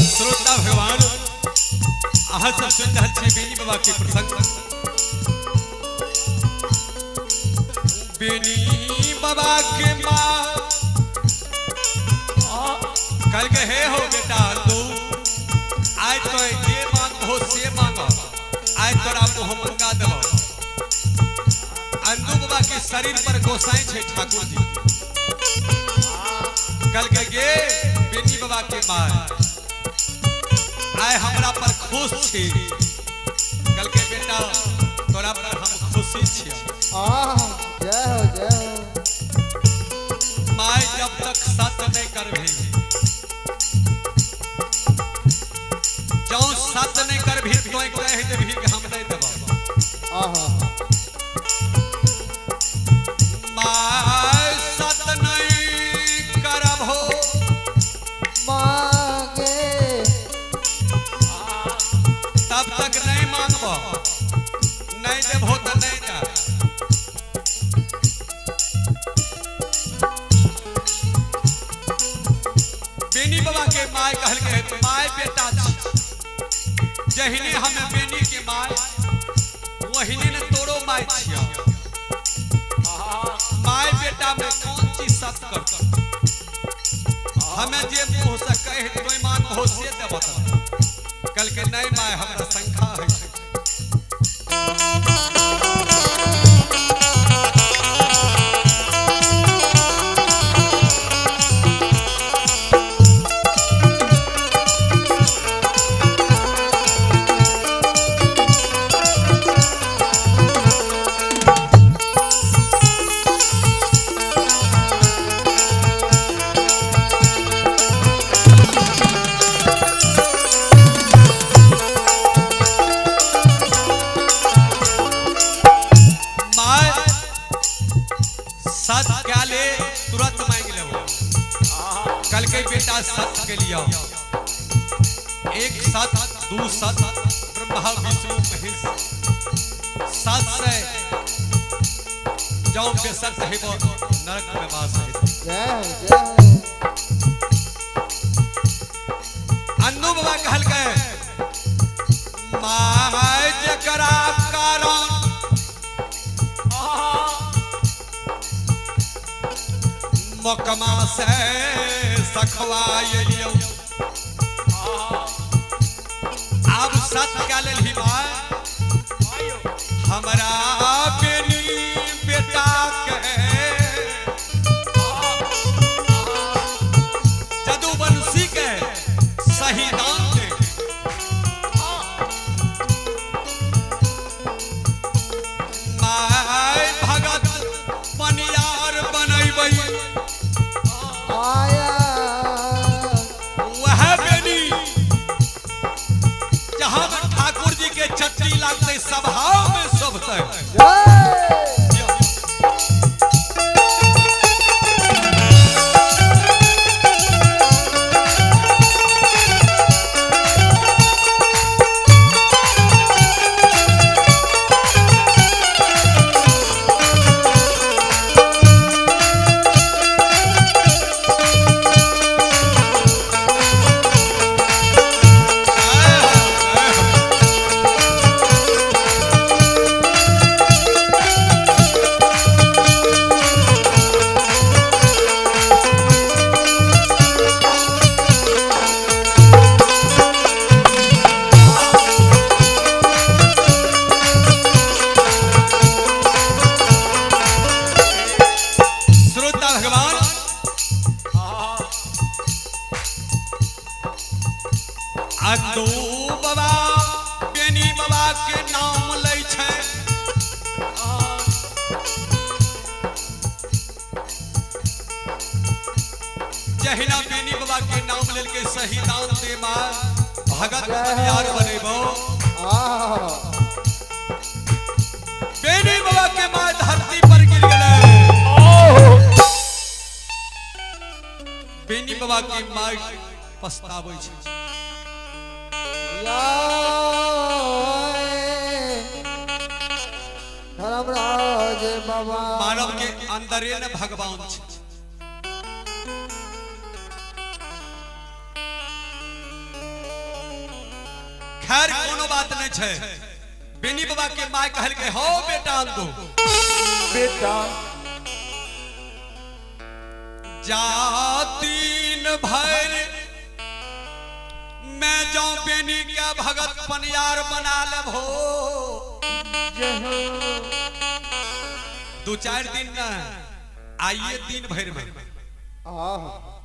श्रोता भगवान, अहाँ सब सुनि रहल छी बेनी बाबा के प्रसंग। बेनी बाबा के माँ कल के हे हो बेटा तू आय तो जे मांगो से मांगो, आय तोरा मुँह मंगा देबो। अंदू बाबा के शरीर पर गोसाई छे ठाकुर जी। कल के गे बेनी बाबा के माँ आय हमरा पर खुश छी। कल के बेटा तोरा पर हम खुशी छी। जय हो जय हो। My जब तक सत नहीं करभी, जौ सत नहीं करभी तो कह देबी कि हम नहीं देबो। My सत नहीं करबो मांगे तब तक नहीं मांगबो, नहीं देबो तो नहीं दे। बेनी बाबा के my कहल के my बेटा छी, जहिने हमें बेनी के my वहिने ने तोरो my छियो। My बेटा में कौन चीज सत कर, हमें जे मुँह से कह तो मांगबो से देबो। कल के नहीं my हमरा शंखा है। My सत क्या ले तुरंत मांग लेबो। कल के बेटा सत के लिया, एक सत दू सत ब्रह्मा विष्णु महेश सात से जाओ बेसत हेबो नरक में वास है। जय हो जय हो। अन्नू बाबा कहल गए my जकरा कारण मोकमा से सखवा एलियौ। आब सत क्या लेलही my हमरा बेनी बेटा के जदुवंशी के सही दान दे। My भगत बनियार बनैबै आया वह बेनी जहां ठाकुर जी के चट्टी लगते सभाओं में शोभते। जय। श्रोता भगवान, अंदू बाबा बेनी बाबा के नाम लै छै। जहिना बेनी बाबा के नाम लेलके सही दान दे माँ भगत बनियार बनेबो। बेनी बाबा के माँ धरती पर गिर गए। बेनी बाबा के माँ पछताबै छै। धर्मराज। धर्मराज बाबा। मानव के अंदरे ने भगवान छै। खैर कोनो बात नहीं छै। बेनी बाबा के my कहलकै हो बेटा अंदो बेटा जा तीन भर मैं जाऊं बेनी के भगत पनियार बना लेब हो। जय हो। 2-4 दिन न आइए दिन भर में आहा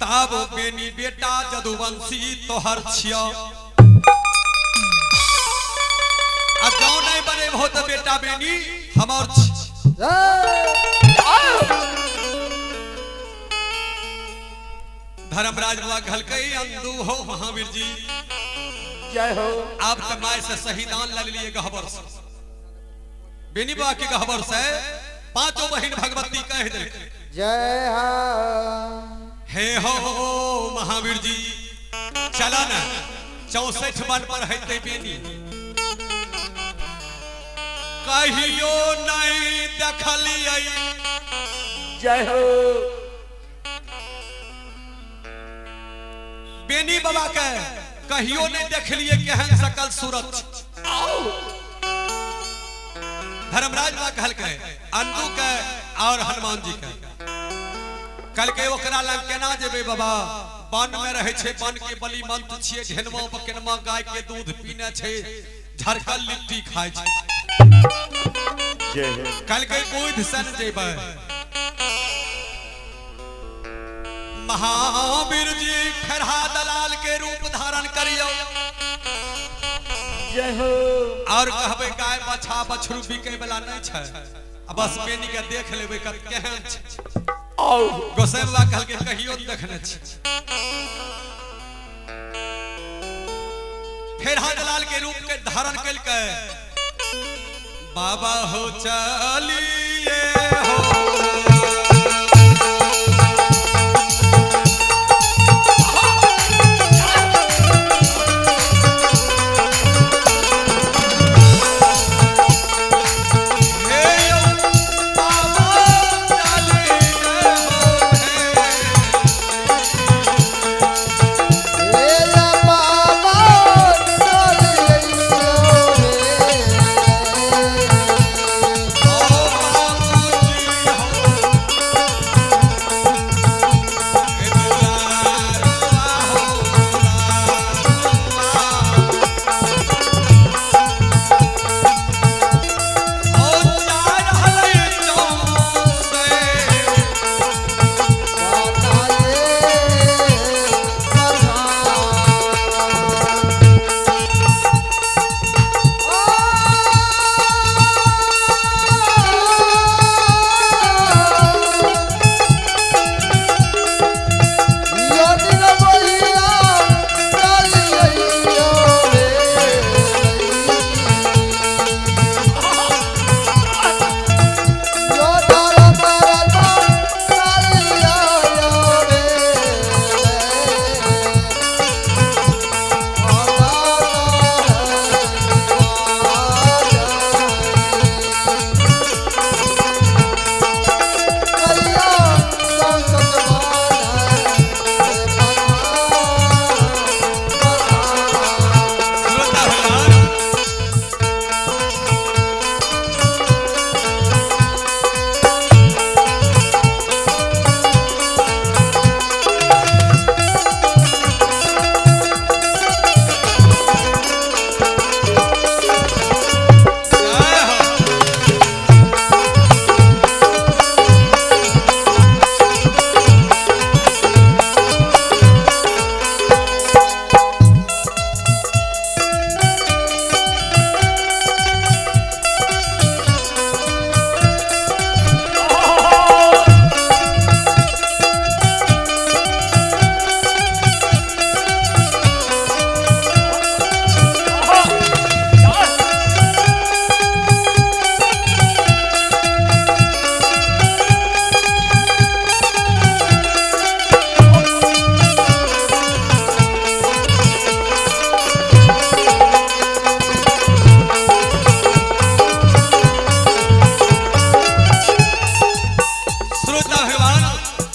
तब बेनी बेटा जदुवंशी तोहर छिया आ जाऊं नहीं बने हो तो बेटा बेनी हमर छी। जय। धर्मराज बाबा कहलकै अंदू हो महावीर जी जय हो। आप तो my से शहीदान ल लिए गहबर से बेनी बाबा के गहबर से पांचों बहिन भगवती कह देलकै जय हो। हे हो महावीर जी चला ना 64 वन पर हेतै बेनी कहियो नहीं देखलियै। जय हो। बेनी बाबा के कहियो नहीं देखलिए केहन सकल सूरत। धर्मराज बाबा कहलकै अंदू के और हनुमान जी के कहलकै ओकरा लग केना जेबै बाबा वन में रहे छै वन के बलि मंत्र छियै ढेनमा बकेनमा गाय के दूध पीने छै झरकल लिट्टी खाय छै। जय हो। कहलकै बुध सन जेबै। महावीर जी फेरहा दलाल के रूप धारण करियो जय हो। और कहबै गाय बछा बछरू बिकै वाला नहीं छै आ बस बेनी के देख लेबै कत केहन छै। आओ गोसाई बाबा कहलकै कहियो न देखने छी। फेरहा दलाल के रूप के धारण कलकै बाबा हो चलिए हो। हे यौ बाबा चलिए हो हे। हे बाबा चलिए। ओ बाबा श्रोता भगवान।